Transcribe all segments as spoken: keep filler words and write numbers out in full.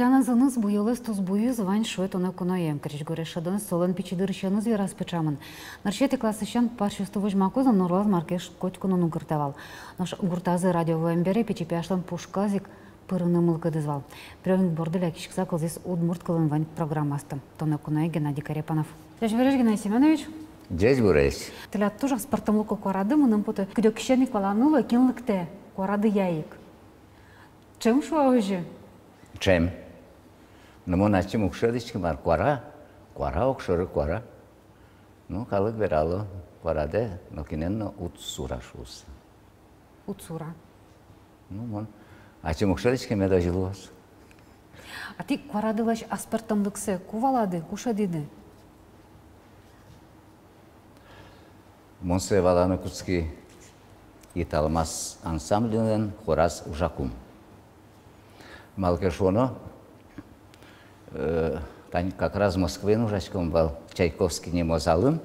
Яназыныз, буёлэз, тусбуйыз — вань, шуэ тонэ куное. Крезьгурез шӧдонэз солэн пичи дырысеныз вераз пыӵамын. Нырысетӥ классысен парсьёсты возьмакуз но, нурлаз мар ке шуоз, котьку но нугыртэ вал. Нош гуртазы радио вуэм бере пичи пияшлэн пушказ ик пырыны мылкыдыз вал. Приёмник борды лякиськыса кылзӥз удмурт кылын вань программаосты. Тонэ куное Геннадий Корепанов. Ӟечбуресь, Геннадий Семёнович. Ӟечбуресь. Тӥляд туж аспӧртэмлыко куарады, мыным потэ, кыдёкысен ик валаны луэ, кин лыктэ куарадыя ик. Ӵем, шуо, озьы? Ӵем. Но мон ачим уг шӧдӥськы, мар, куара, куара, огшоры куара. Ну, калык верало, куарадэ нокинэн но уд сура шуыса. Уд сура. Ну, мон ачим уг шӧдӥськы, мед озьы луоз. А тӥ куарадылэсь аспӧртэмлыксэ ку валады, ку шӧдӥды? Мон сое валаны кутски «Италмас» ансамбльлэн хораз ужакум. Малы ке шуоно, э, тани как раз Москваын ужаськом вал Чайковский нимо залын,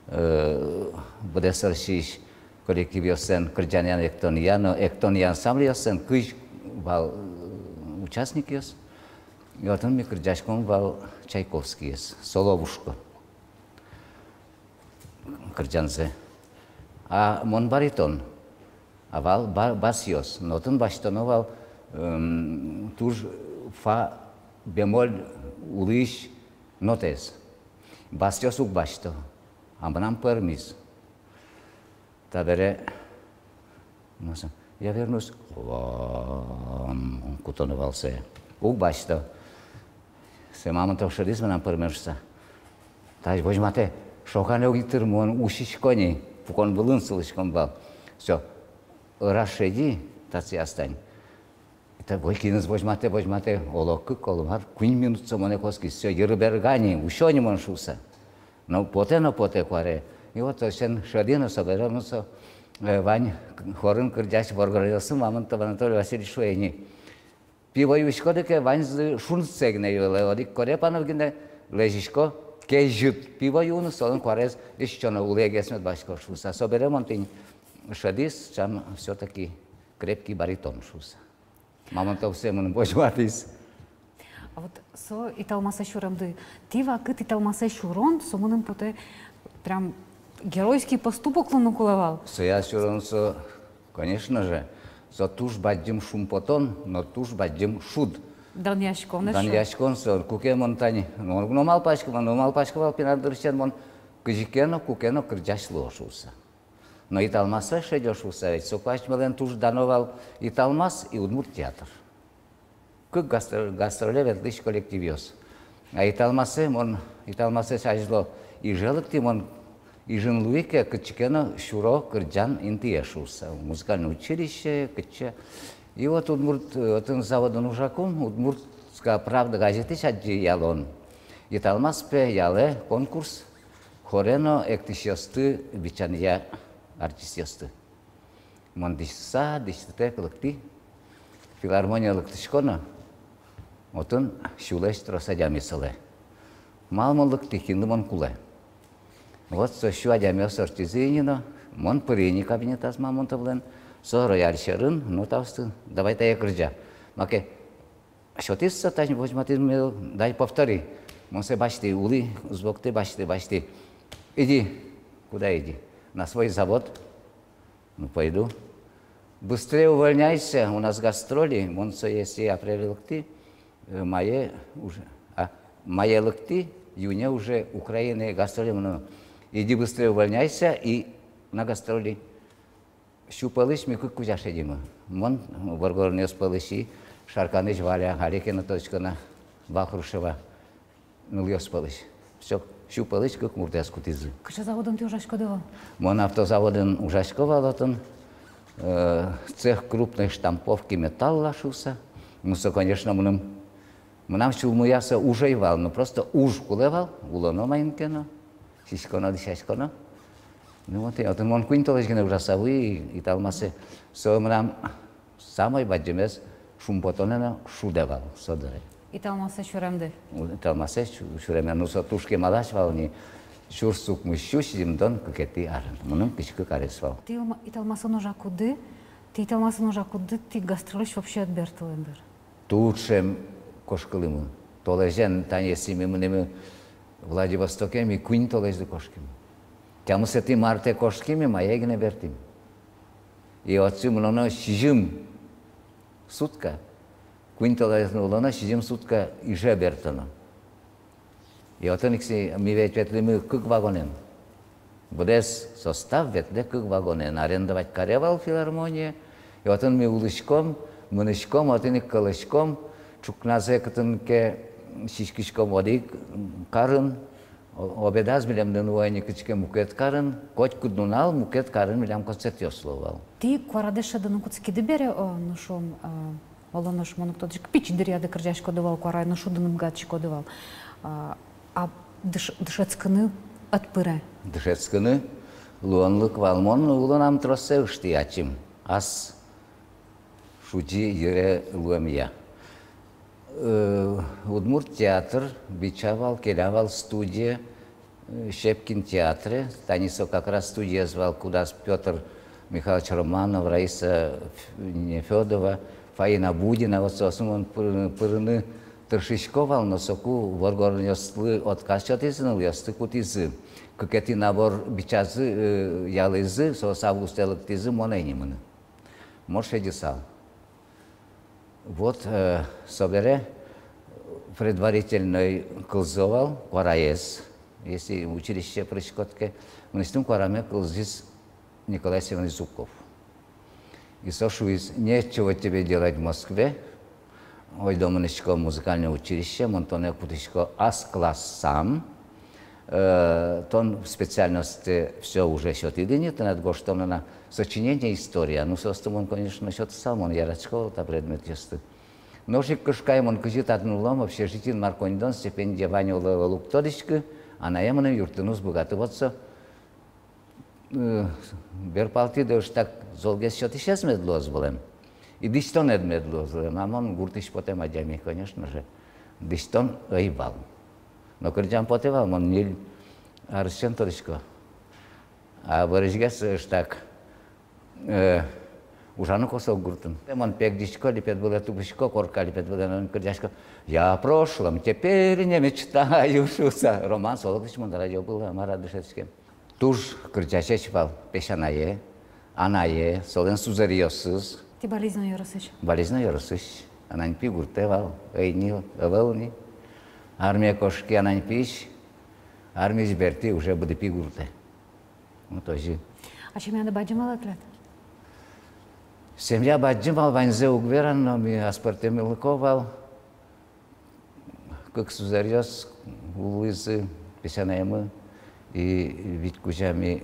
э, быдэс Россиысь коллективъёслэн кырӟанъя но эктонъя но, эктонъя ансамбльёслэн кызь вал, э, участникъёс. И отын ми кырӟаськом вал Чайковскийез, Соловушка кырӟанзэ. А мон баритон, а вал ба-, басъёс. Но отын басьтоно вал, м, туж фа бемоль улӥсь нотаез. Басъёс уг басьто, а мынам пӧрмиз. Табере, ну, со, «Я вернусь». Вам, кутоно вал сое. Уг басьто. Сое Мамонтов шӧдӥз мынам пӧрме шуса. Таиз возьматэ. Шоканэ уг ни тырмы, мон усисько ни, пукон вылын сылӥськом вал. Всё. Раз шеди, татчы астань. Та вой киныз возьматэ, возьматэ, оло кык, оло мар, куинь минут со монэ косӥз, всё, йырберга ни, усё ни мон шуса. Но потэ, но потэ куаре. И вот сен шӧди но, собере мон со, э, вань хорын кырӟась воргоронъёслы Мамонтов Анатолий Васильевич шуэ ини: пиво юиськоды ке, ваньзы шунытсэ гинэ юылэ, одӥг Корепанов гинэ лэзисько кезьыт пиво юыны, солэн куарез эшшо но улӥгес мед васькоз шуса. Собере мон тӥни шӧдӥ, сям всё-таки крепкий баритон шуса. Мамонтов сое мыным возьматӥз. А вот со «Италмасэ» сюремды. Тӥ вакыт «Италмасэ» сюрон, со, мыным потэ, прям геройский поступок луыны кулэ вал. Соя сюрон со, конечно же, со туж бадӟым шумпотон, но туж бадӟым шуд. Данъяськон эшшо. Данъяськон со, куке мон тани, но, но малпасько, но малпасько вал пинал дырысен мон кызьы ке но, куке но кырӟась луо шуса. Но «Италмасэ» шедё шуса, ведь соку асьмелэн туж дано вал «Италмас» и удмурт театр. Кык гастро-, гастроле ветлӥсь коллективъёс. А «Италмасэ» мон, «Италмасэ» азьло Иже лыктӥ, мон Ижын луи ке, кытчы ке но сюро кырӟан интые шуса, музыкальное училище, кытчы. И вот удмурт, э, отын заводын ужакум, «Удмуртская правда» газетысь адӟи ялон. «Италмас» пе ялэ конкурс, хоре но эктӥсьёсты бичанъя артистъёсты. Мон дӥсьтыса, дӥсьтытэк лыктӥ. Филармоние лыктӥсько но, отын сюлэсь трос адями сылэ. Малы мон лыктӥ, кинлы мон кулэ? Вот со сю адямиос ортчизы ини но, мон пыри ини кабинетаз Мамонтовлэн, со рояль сьӧрын, нотаосты, давай тае кырӟа. Маке сётӥз со, тань возьматӥз мыным: дай повтори. Мон сое басьтӥ, улӥ уз бокты, басьтӥ, басьтӥ. Иди. Куда иди? На свой завод. Ну, пойду. Быстрее увольняйся, у нас гастроли. Мон сое, если апреле лыктӥ, э, мае уже, а, мае лыктӥ, июне уже Украинае гастроли мыно. Иди быстрее увольняйся и на гастроли. Сю пӧлысь ми кык кузя шедимы. Мон, воргоронъёс пӧлысь и Шарканысь Валя, али ке но тодӥськод на, Вахрушева, нылъёс пӧлысь. Всё, сю пӧлысь кык муртэз кутӥзы. Кыӵе заводын тӥ ужаськоды вал? Мон автозаводын ужасько вал отын, э, цех крупной штамповки металла шуса. Ну, со, конечно, мыным, мынам сюлмыя со уж ӧй вал, ну, просто уж кулэ вал, улоно маин ке но. Сиськоно, дӥсяськоно. Ну вот, и отын мон куинь толэзь гинэ ужаса вуи, «Италмасэ». Со мынам самой бадӟымез шумпотонэ но шудэ вал со дыре. «Италмасэ» сюремды? У-, «Италмасэ» сю-, сюреме, ну, со туж кемалась вал ни, сюрс укмыссю сизьымдон кыкетӥ арын. Мыным кызь кык арес вал. Тӥ «Италма-», «Италмасын» ужакуды, тӥ «Италмасын» ужакуды, тӥ гастрольысь вообще ӧд бертылэ, дыр? Туж ӵем кошкылӥмы. Толэзен, тани если ми мынӥмы Владивостоке, ми куинь толэзьлы кошкимы. Тямысэтӥ мартэ кошкимы, мае гинэ бертӥм. И отчы мыноно сизьым сутка, куинь толэзьлы улоно, сизьым сутка Иже бертоно. И отын ик ми ведь ветлӥмы кык вагонэн. Быдэс состав ветлэ кык вагонэн. Арендовать каре вал филармония. И отын ми улӥськом, мынӥськом, отын ик кӧлӥськом. Ӵукназэ кытын ке сиськиськом одӥг карын, о-, обедаз милемды нуо ини кытчы ке мукет карын, котькуд нунал мукет карын милям концертъёс луо вал. Тӥ куарадэс шӧдыны кутскиды бере, о, ну, шуом, а, оло нош, мон уг тодӥськы, пичи дыръяды кырӟаськоды вал, куараен но шудыны быгатӥськоды вал. А, а дыш-, дышетскыны ӧд пыре? Дышетскыны луонлык вал. Мон улонам троссэ ыштӥ ачим. Ас шудӟи йыре луэмъя. Э, удмурт театр бича вал, келя вал студия, э, Щепкин театре. Тани со как раз студиез вал, кудаз Пётр Михайлович Романов, Раиса Ф-, Нефёдова, Фаина Будина, вот соосын мон пыр-, пырыны тыршисько вал, но соку воргоронъёслы отказ сётӥзы, нылъёсты кутӥзы. Кыкетӥ набор бичазы, э, ялӥзы, соос августэ лыктӥзы, мон ӧй ни мыны. Мон шедьысал. Вот, э, собере предварительной кылзо вал куараез, если училище пыриськод ке, мынэсьтым куараме кылзӥз Николай Семёнович Зубков. И со шуиз: «Нечего тебе делать в Москве, ойдо мынӥсько музыкальное училище, мон тонэ кутӥсько ас классам». Э, тон специальностьтэ всё уже сётӥд ини, тынад гожтоно на сочинение, история. Ну, соосты мон, конечно, сётысал, мон яратӥсько вал та предметъёсты. Нош ик кышкай мон, кызьы татын улом, общежитиын мар коньдон, стипендия вань-а, ӧвӧл-а, уг тодӥськы, анае мыным юрттыны уз быгаты. Вот со, э, Берпалтӥ дорысь так золгес сётӥсез мед луоз вылэм. И дӥсьтонэд мед луоз вылэм. А мон гуртысь потэм адями, конечно же, дӥсьтон ӧй вал. Но кырӟам потэ вал, мон ньыль арысен тодӥсько. А вырысь гес ыштак, э, ужаны косо гуртын. Мон пегӟисько, липет вылэ тубисько, корка липет вылэ но кырӟасько: «Я о прошлом теперь не мечтаю», шуса. Роман Солодович мон радио вылэ мар-а дышетӥськем. Туж кырӟасесь вал песянае, анае, солэн сузэръёсыз. Тӥ Балезино ёросысь? Балезино ёросысь. Ананьпи гуртэ вал, ӧй ни, ӧвӧл ни. Армие кошки Ананьпиысь, армиысь бертӥ уже Быдыпи гуртэ. Вот озьы. А семьяды бадӟым вал-а тӥляд? Семья бадӟым вал, ваньзэ уг вераны, но ми аспӧртэмлыко вал. Кык сузэръёс луизы, песянаемы, и вить кузя ми,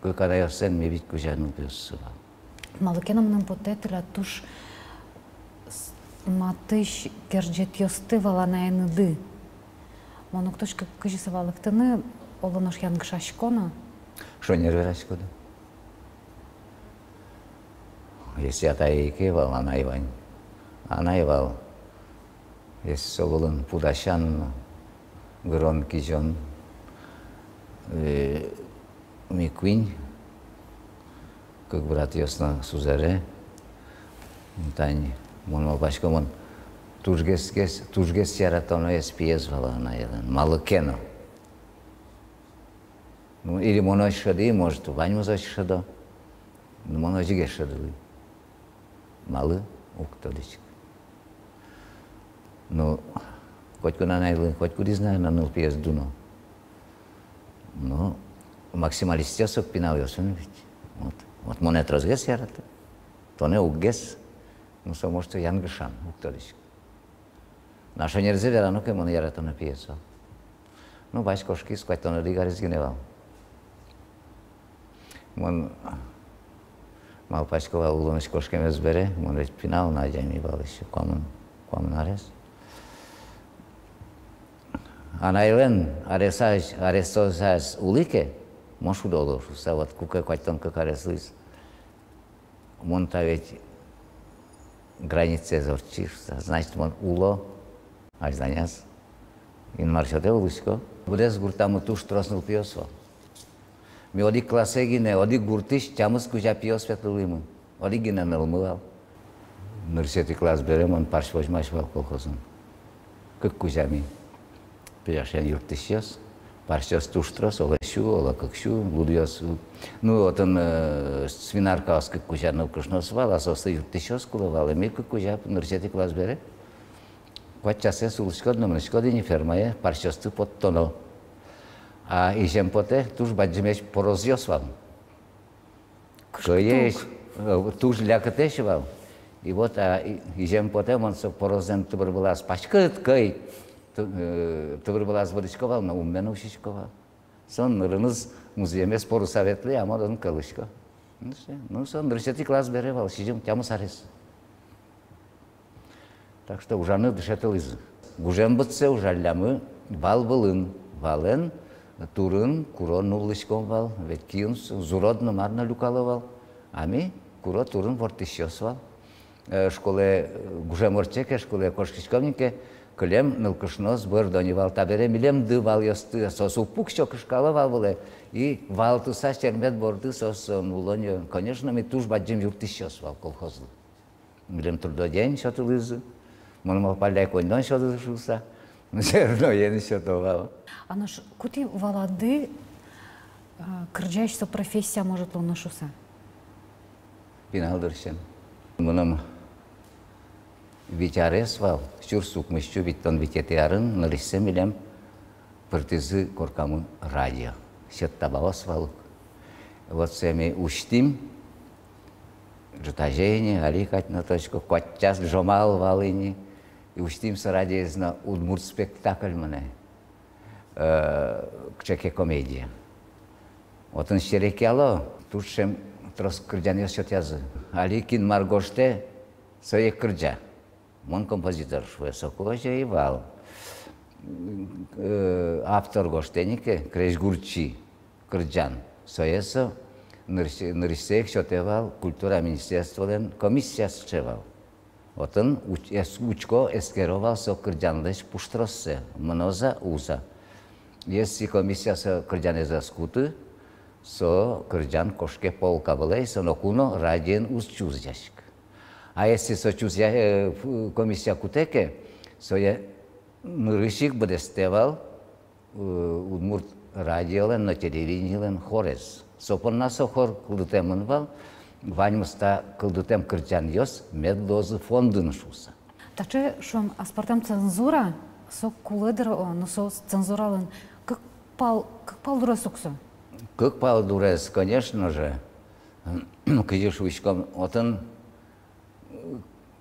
кык анайёслэн ми вить кузя нылпиоссы вал. Малы ке но мыным потэ, тӥляд туж с-, матысь герӟетъёсты вал анаеныды. Мон уг тодӥськы, кызьы со валэктыны, оло нош янгышасько но. Шонер вераськоды. Если атае ик ӧй вал, анай вань. Анай вал. Если со вылын пудасян, гырон-кизён, э, ми куинь, кык братъёс но сузэре. Тани мон малпасько, мон тужгес, гес, тужгес яратоноез пиез вал анаелэн. Малы ке но. Ну, или мон озьы шӧдӥ, может, ваньмыз озьы шӧдо. Ну, мон озьы гес шӧдылӥ. Малы, уг тодӥськы. Ну, котькуд анайлы, котькудӥз, наверно, нылпиез дуно. Ну, максималистъёс ук пиналъёсын ведь. Вот. Вот монэ тросгес ярато. Тонэ уггес. Ну, со, может, янгышан, уг тодӥськы. Но шонерзэ верано ке, мон яратоно пиез вал. Ну, вазь кошкиз, куатьтон одӥг арес гинэ вал. Мон малпасько вал, улонысь кошкемез бере, мон ведь пинал но адями вал ещё, куамын, куамын арес. Анайлэн аресаз, аресозяз улӥ ке, мон шудо луо шуса, вот куке куатьтон кык арес луиз. Мон та ведь границаез ортчи шуса, значит, мон уло азьланяз. Инмар сётэ, улӥсько. Быдэс гуртамы туж трос нылпиос вал. Ми одӥг классэ гинэ, одӥг гуртысь тямыс кузя пиос ветлылӥмы. Одӥг гинэ нылмы вал. Нырысетӥ класс бере мон парсь возьмась вал колхозын. Кык кузя ми пияшен юрттӥсьёс. Парсьёс туж трос, оло сю, оло кык сю, лудъёс. Ну, отын, э, свинаркаос кык кузя нылкышноос вал, а соослы юрттӥсьёс кулэ вал. И ми кык кузя нырысетӥ класс бере куать часэз улӥськод но мынӥськод ини фермае парсьёсты поттоно. А изьем потэ, туж бадӟымесь порозъёс вал. Кышкыт. Кӧесь, э, туж лякытэсь вал. И вот, а, и-, изьем потэ, мон со порозэн тыбыр вылаз, паськыт кӧй, ты-, э, тыбыр вылаз вырисько вал, но умме но усисько вал. Со нырыныз музъемез поруса ветлӥ, а мон отын кӧлӥсько. Ну, всё. Ну, со нырысетӥ класс бере вал, сизьым-тямыс арес. Так что ужаны дышетылӥзы. Гужем быдсэ ужаллямы вал вылын, валэн турын куро нуллӥськом вал, ведь киын с-, зурод но, мар но люкало вал. А ми куро турын ворттӥсьёс вал. Э, школае, э, гужем ортче ке, школае кошкиськом ни ке, кылем нылкышноос бӧрдо ни вал, табере милемды валъёсты, соос уг пуксё, кышкало вал вылэ. И валтыса сермет борды соос, э, нулло ни. Конечно, ми туж бадӟым юрттӥсьёс вал колхозлы. Милем трудодень сётылӥзы, мон малпалляй, коньдон сётылӥзы шуыса, но всё равно ӧй ни сёто вал. А нош кутӥ валады, а, кырӟась со профессия может луыны шуыса? Пинал дырысен. Мыным вить арес вал, сюрс укмыссю витьтон витетӥ арын нырысьсэ милем пыртӥзы коркамы радио. Сьӧд табаос вал ук. Вот сое ми усьтӥм. Ӝытазе ини, али кадь но тодӥсько, куать час ӝомал вал ини. И усьтӥм со радиоез но, удмурт спектакль мынэ. Э, кыӵе ке комедия. Отын серекъяло, туж ӵем трос кырӟанъёс сётъязы. Али кин мар гожтэ, сое кырӟа. Мон композитор шуэ, соку озьы ӧй вал. Э, автор гожтэ ни ке крезьгурчи кырӟан, сое со нырысь-, нырысьсэ ик сётэ вал, культура министерстволэн комиссияз сыӵе вал. Отын уч-, эс-, учко, эскеро вал со кырӟанлэсь пуштроссэ, мыноз-а, уз-а. Если комиссия со кырӟанэз ӧз куты, со кырӟан кошке полка вылэ, со ноку но радиоын уз чузъяськы. А если со чузъя-, э, ф-, комиссия кутэ ке, сое нырысь ик быдэстэ вал, э, удмурт радиолэн но телевидениелэн хорез. Со понна со хор кылдытэмын вал, ваньмыз та кылдытэм кырӟанъёс мед луозы фондын шуыса. Таӵе, шуом, аспӧртэм цензура, со кулэ дыр, о, но со цензуралэн кык пал, кык пал дурез ук со. Кык пал дурез, конечно же. Кызьы шуиськом, отын, э,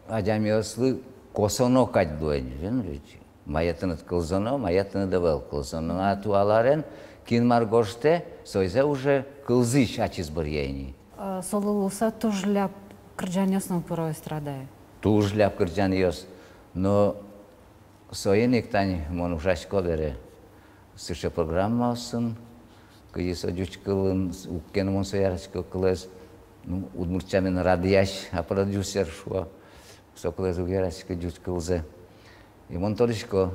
адямиослы косоно кадь луэ ни, вен ведь. Мае тыныд кылзоно, мае тыныд ӧвӧл кылзоно. А туала арен кин мар гожтэ, сое уже кылзӥсь ачиз быръе ини. Э, солы луыса туж ляб кырӟанъёс но пыро эстрадае. Туж ляб кырӟанъёс. Но соин ик тани мон ужасько бере сыӵе программаосын, кызьы со ӟуч кылын, уг ке но мон со яратӥсько кылэз, ну, удмурт сямен радъясь, а продюсер шуо, со кылэз уг яратӥськы, ӟуч кылзэ. И мон тодӥсько,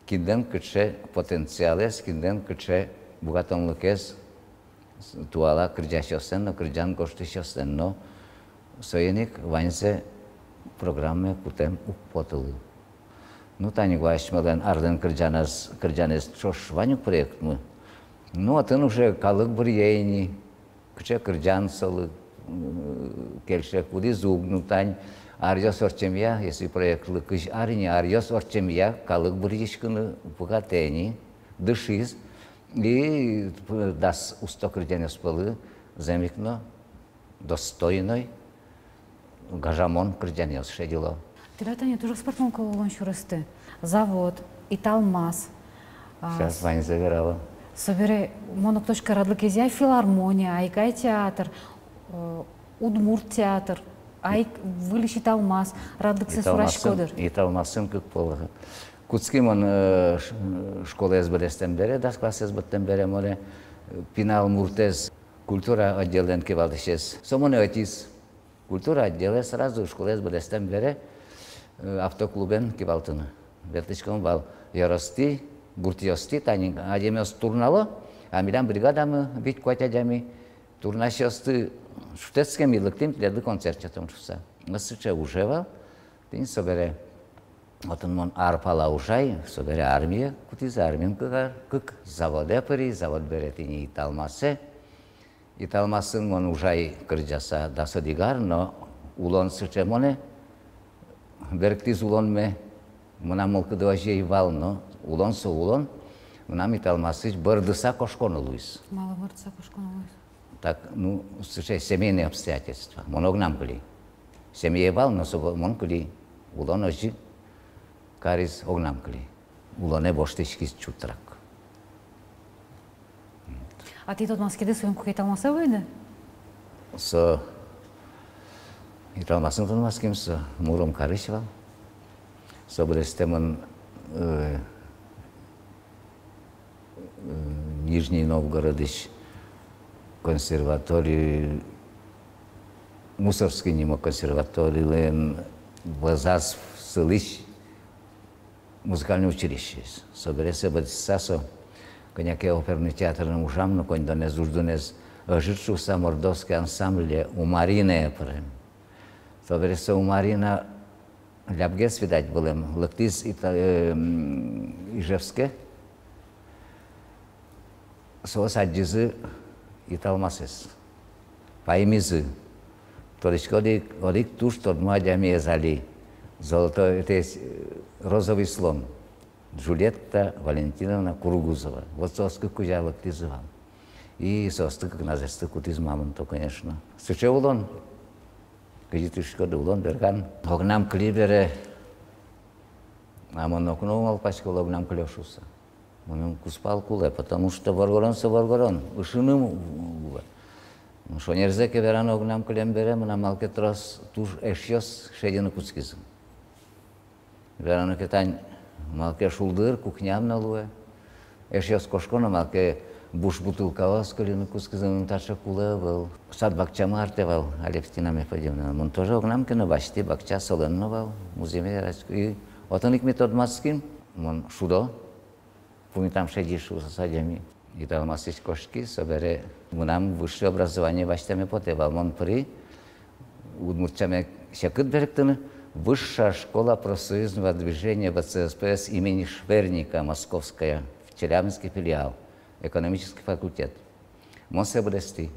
кинлэн кыӵе потенциалэз, кинлэн кыӵе быгатонлыкез туала кырӟасьёслэн но, кырӟан гожтӥсьёслэн но. Соин ик ваньзэ программае кутэм уг потылы. Ну, тани асьмелэн «Арлэн кырӟанэз», кырӟанэз ӵош вань ук проектмы. Ну, отын уже калык быръе ини, кыӵе кырӟан солы, м, кельше, кудӥз уг. Ну, тани «Аръёс ортчемъя», если проектлы кызь ар ини, «Аръёс ортчемъя» калык быръиськыны быгатэ ини, дышиз. И дас усто кырӟанъёс пӧлы зэм ик но достойной, гажамон кырӟанъёс шедьыло. Тӥляд тани туж аспӧртэмын кыллон сюресты. Завод, «Италмас». А, сейчас с-, ваньзэ верало. Собере мон уг тодӥськы, радлыкезъя филармония, «Айкай» театр, э, удмурт театр, ай-, выльысь «Италмас», радлыксэ сурасько дыр. «Италмасын» кык пол. Кутски мон, э, ш-, школаез быдэстэм бере, дас классэз быдтэм бере, монэ, э, пинал муртэз, культура отделлэн кивалтӥсез, со монэ ӧтиз. Культура отделэ сразу школаез быдэстэм бере, э, автоклубен кивалтыны. Ветлӥськом вал ёростӥ, гуртъёстӥ, тани адямиос турнало, а милям бригадамы вить-куать адями, турнасьёсты шутэтскем и лыктӥм тӥледлы концерт сётом шуса. Ӧз сыӵе ужез вал. Тӥни собере отын мон ар пала ужай, собере армие кутӥзы, армиын кык ар, кык заводэ пыри, завод бере тӥни «Италмасэ». «Италмасын» мон ужай кырӟаса дас одӥг ар, но улон сыӵе монэ берыктӥз улонме, мынам мылкыды озьы ӧй вал, но улон со улон, мынам «Италмасысь» бӧрдыса кошконо луиз. Малы бӧрдыса кошконо луиз? Так, ну, сыӵе семейные обстоятельства. Мон огнам кыли. Семьяе вал, но со мон кыли. Улон озьы кариз, огнам кыли. Улонэ воштӥськиз чутрак. А тӥ тодматскиды соин, куке «Италмасэ» вуиды? Со «Италмасын» тодматским, со муром карысь вал. Со быдэстэмын, э, Нижний Новгородысь консерватория, Мусоргский нимо консерваториын вӧзаз сылӥсь музыкальной училищеез. Собере со быдэстыса, со кӧня ке оперной театрын ужам но, коньдонэз, уждунэз ӧжыт шуыса, мордовский ансамбле «Умаринае» пырем. Собере со «Умарина» лябгес, видать, вылэм, лыктӥз Ита-, э, м, Ижевске. Соос адӟизы «Италмасэз». Паймизы. Тодӥсько, одӥг, одӥг туж тодмо адямиез али. Золотой, то есть, э, «Розовый слон». Джульетта Валентиновна Кургузова. Вот соос кык кузя лыктӥзы вал. И соосты кыкназэсты кутӥз Мамонтов, конечно. Сыӵе улон. Кызьы тӥ шуиськоды, улон берган. Огнам кыли бере, а мон ноку но ум малпаськы вал огнам кылё шуыса. Мыным кузпал кулэ, потому что воргорон со воргорон, ышыным луэ. Шонерзэ ке верано, огнам кылем бере, мынам малы ке трос туж эшъёс шедьыны кутскизы. Верано ке, тань малы ке шулдыр, кухням но луэ. Эшъёс кошко но, малы ке буш бутылкаос кыльыны кутскизы, но таӵе кулэ ӧвӧл. Сад-бакчамы артэ вал Алевтина Мефодиевна. Мон тоже огнам ке но басьтӥ, бакча солэн но вал, музъеме яратӥсько. И отын ик ми тодматским, мон шудо. Пумитам шедьыса, шуса, адями. «Италмасысь» кошки, собере мынам высшее образование басьтэме потэ вал, мон пыри, удмурт сямен секыт берыктыны, Высшая школа профсоюзного движения ВЦСПС имени Шверника, Московская, Челябинский филиал, экономический факультет. Мон сое быдэстӥ.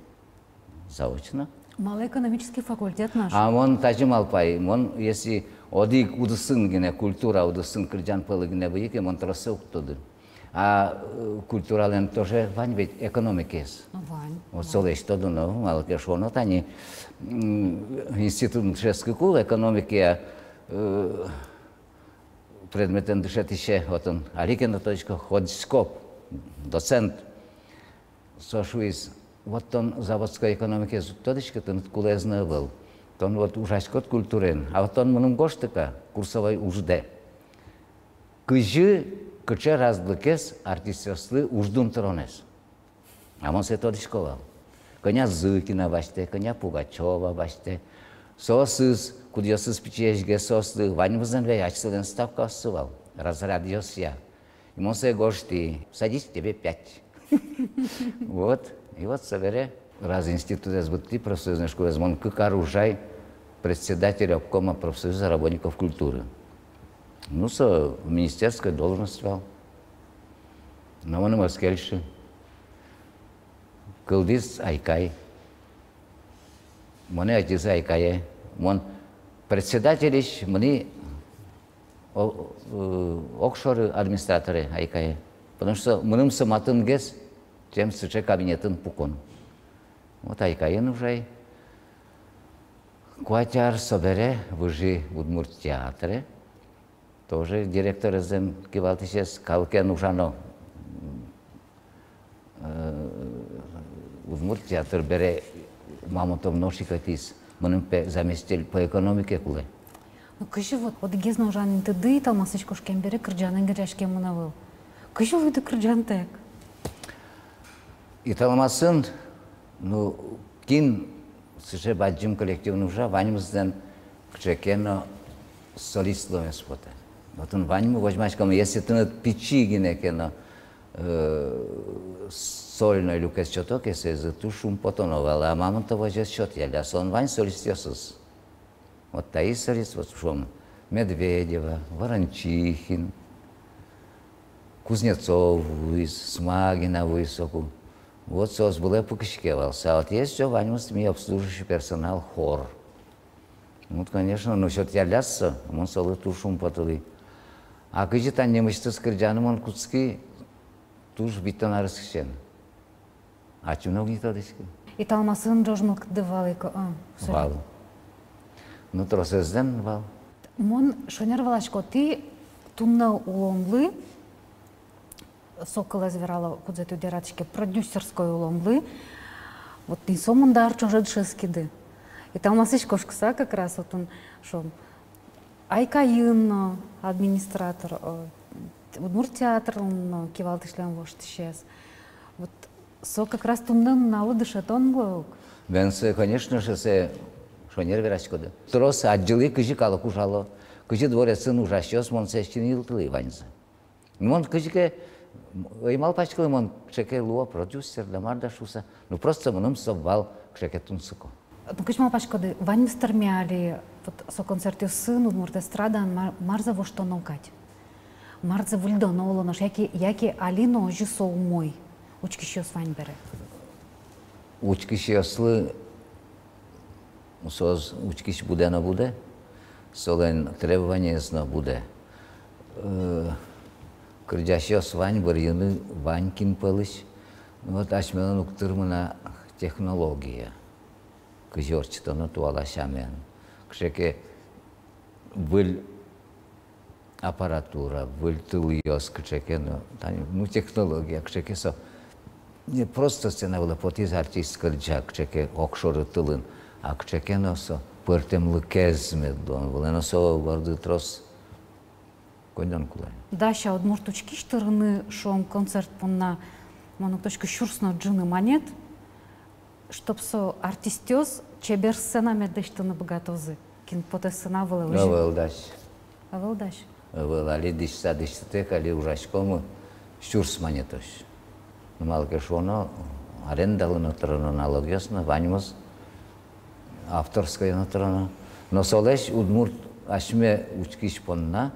Заочно. Малы экономический факультет наш? А мон тазьы малпай, мон если одӥг удысын гинэ, культура удысын, кырӟан пӧлы гинэ выйи ке, мон тросэ уг тоды. А, э, культуралэн тоже вань ведь экономикаез. Ну, вань, вот вань. Солэсь тодоно, малы ке шуоно, тани, м, институтын дышетскыку, экономикая, э, предметэн дышетӥсе, отын али ке но тодӥсько, Ходзкоп, доцент. Со шуиз: вот тон заводской экономикаез уд тодӥськы, тыныд кулэез но ӧвӧл. Тон вот ужаськод культураен, а вот тон мыным гожты-ка курсовой уждэ, кызьы, кыӵе разлыкез артистъёслы уждун тыронэз. А мон сое тодӥсько вал. Кӧня Зыкина басьтэ, кӧня Пугачёва басьтэ. Соосыз, кудъёсыз пичиесьгес, соослы ваньмызлэн ведь асьсэлэн ставкаоссы вал, разрядъёсъя. И мон сое гожтӥ: садись, тебе пять. Вот. И вот собере, раз институтэз быдтӥ, профсоюзной школаез, мон кык ар ужай председатель обкома профсоюза работников культуры. Ну, со министерской должность вал. Но мыным ӧз кельшы. Кылдӥз «Айкай». Монэ ӧтизы «Айкае». Мон председательысь мынӥ о-, э, огшоры администраторе «Айкае». Потому что мыным со матынгес, чем сыӵе кабинетын пукон. Вот «Айкаен» ужай куать ар, собере выжи удмурт театре. Тоже директорезлэн кивалтӥсез, калыкен ужано. Э, удмурт театр бере Мамонтов нош ик ӧтиз. Мыным, пе, заместитель по экономике кулэ. Ну, кызьы вот, одӥгез но ужан интыды «Италмасысь» кошкем бере кырӟанэн герӟаськемын ӧвӧл. Кызьы луиды кырӟантэк? «Италмасын», ну, кин сыӵе бадӟым коллективын ужа, ваньмызлэн кыӵе ке но солист луэмез потэ. Отын ваньмы возьмаськом, если тыныд пичи гинэ ке но, э, сольной люкет сёто ке, соизы туж шумпотоно вал, а Мамонтов озьы ӧз сёт ялля, солэн вань солистъёсыз. Вот та история, вот шуом, Медведева, Ворончихин, Кузнецов вуиз, Смагина вуиз соку. Вот соос вылэ пыкиське вал. Со отысь со ваньмыз ми обслуживающий персонал, хор. Вот, конечно, ну, сётъялляз со, мон солы туж шумпотылӥ. А кызьы тани нимысьтыз кырӟаны мон кутски, туж витьтон арескысен. Ачим но уг ни тодӥськы. Италмасын ӝож мылкыдды вал ик, а, сорян. Вал. Ну, тросэздэн вал. Мон шонер валасько, тӥ туннэ улонлы, со кылэз верало, кудзэ тӥ уд яратӥське, продюсерской улонлы, вот тӥни сомында ар ӵоже дышетскиды. Италмасысь кошкыса как раз, вот он, шуом, «Айкайын» но администратор, о, Удмурт театрлэн но кивалтӥсьлэн воштӥсез. Вот со как раз туннэ нуналлы дышетон луэ ук. Бен, сое, конечно же, сое шонер вераськоды. Трос адӟылӥ, кызьы калык ужало, кызьы дворецын ужасьёс, мон сое син йылтылӥ ваньзэ. Мон кызьы ке ӧй малпаськылӥ, мон кыӵе ке луо продюсер да мар да шуыса. Ну, просто мыным со вал кыӵе ке тунсыко. Ну, кызьы малпаськоды, ваньмыз тырме али вот со концертъёсын, удмурт эстрадаын ма-, марзэ воштоно кадь? Марзэ выльдоно улонысь, яке, яке али но озьы со умой, учкисьёс вань бере? Учкисьёслы, соос учкись будэ но будэ, солэн требованиез но будэ. Э, кырӟасьёс вань, бырйыны вань кин пӧлысь. Вот асьмелэн уг тырмы на технология. Кызьы ортчытоно туала сямен. Кыӵе ке выль аппаратура, выль тылъёс, кыӵе ке но, тани, ну, технология, кыӵе ке со. Не просто сцена вылэ потӥз артист, кырӟа кыӵе ке огшоры тылын, а кыӵе ке но со пӧртэмлыкез мед луоз вылэ но, со борды трос коньдон кулэ. Дась-а удмурт учкись тырыны, шуом, концерт понна, мон уг тодӥськы, сюрс но ӝыны манет, чтоб со артистъёс чебер сцена мед лэсьтыны быгатозы, кин потэ сцена вылэ, озьы? Ӧвӧл дась. Ӧвӧл дась. Ӧвӧл, али дӥсьтыса дӥсьтытэк, али ужаськомы сюрс манетозь. Ну, малы ке шуоно, арендалы но тыроно, налогъёс но, ваньмыз, авторское но тыроно. Но солэсь удмурт асьме учкись понна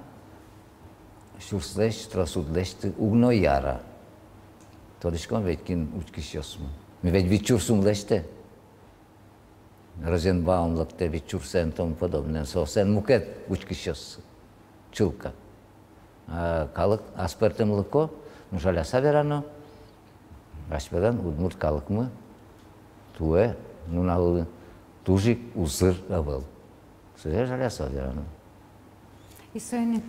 сюрслэсь трос уд лэсьты, уг но яра. Тодӥськом ведь, кин учкисьёсмы. Ми ведь вить сюрс ум лэсьтэ. Розенбаум лыктэ вить сюрсэн, тому подобное. Соослэн мукет учкисьёссы. Чылкак. А калык аспӧртэмлыко, ну, жаляса верано, асьмелэн удмурт калыкмы туэ нуналлы туж ик узыр ӧвӧл. Сое жаляса верано. И соин ик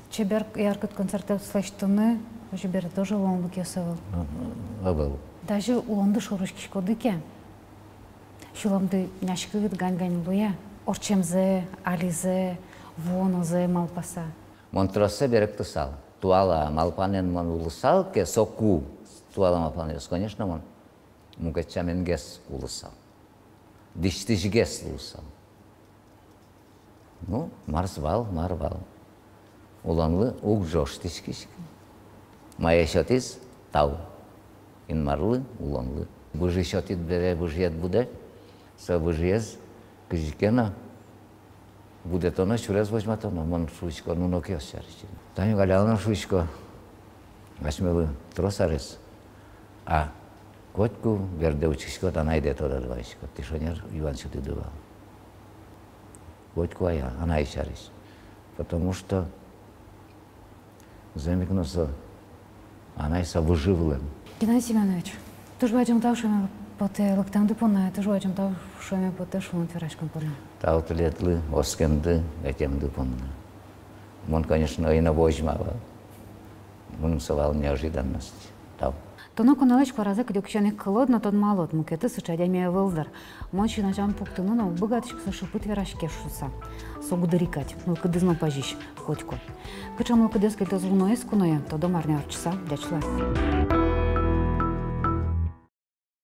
чебер, яркыт концертъёс лэсьтыны озьы бере тоже луонлыкъёс ӧвӧл. Ӧвӧл. Даже улонды шоры учкиськоды ке, сюлэмды няськыт, гань-гань луэ, ортчемзэ, ализэ, вуонозэ малпаса. Мон троссэ берыктысал. Туала малпанэн мон улысал ке соку, туала малпанъёс, конечно, мон мукет сяменгес улысал. Дӥсьтӥсьгес луысал. Ну, марс вал, мар вал. Улонлы уг ӝожтӥськиськы. Мае сётӥз, тау Инмарлы, улонлы. Выжы сётӥд бере, выжыед будэ, со выжыез кызьы ке но будэтоно, сюрес возьматоно, мон шуисько, ну, нунокъёс сярысь. Тани Галяна но шуисько, асьмелы трос арес. А котьку бердэ учкиськод, анайдэ тодад вайиськод, тӥ шонер юан сётӥды вал. Котьку ай, анай сярысь. Потому что зэмзэ ик но со анай со выжы вылэм. Геннадий Семёнович, туж бадӟым тау шуэме потэ лыктэмды понна, туж бадӟым тау шуэме потэ шуныт вераськон понна. Тау тӥледлы оскемды, ӧтемды понна. Мон, конечно, ӧй но возьма вал. Мыным со вал неожиданность. Тау. Туннэ куноелэсь куаразэ кыдёкысен ик кылод но тодмалод, мукетыз сыӵе адями ӧвӧл, дыр. Мон син азям пуктыны но уг быгатӥськы, со шыпыт вераське шуыса. Со гудыри кадь, мылкыдыз но пӧзись котьку. Кыӵе мылкыдъёс кельтоз уноез куное, тодом арня ортчыса. Ӟеч луэ.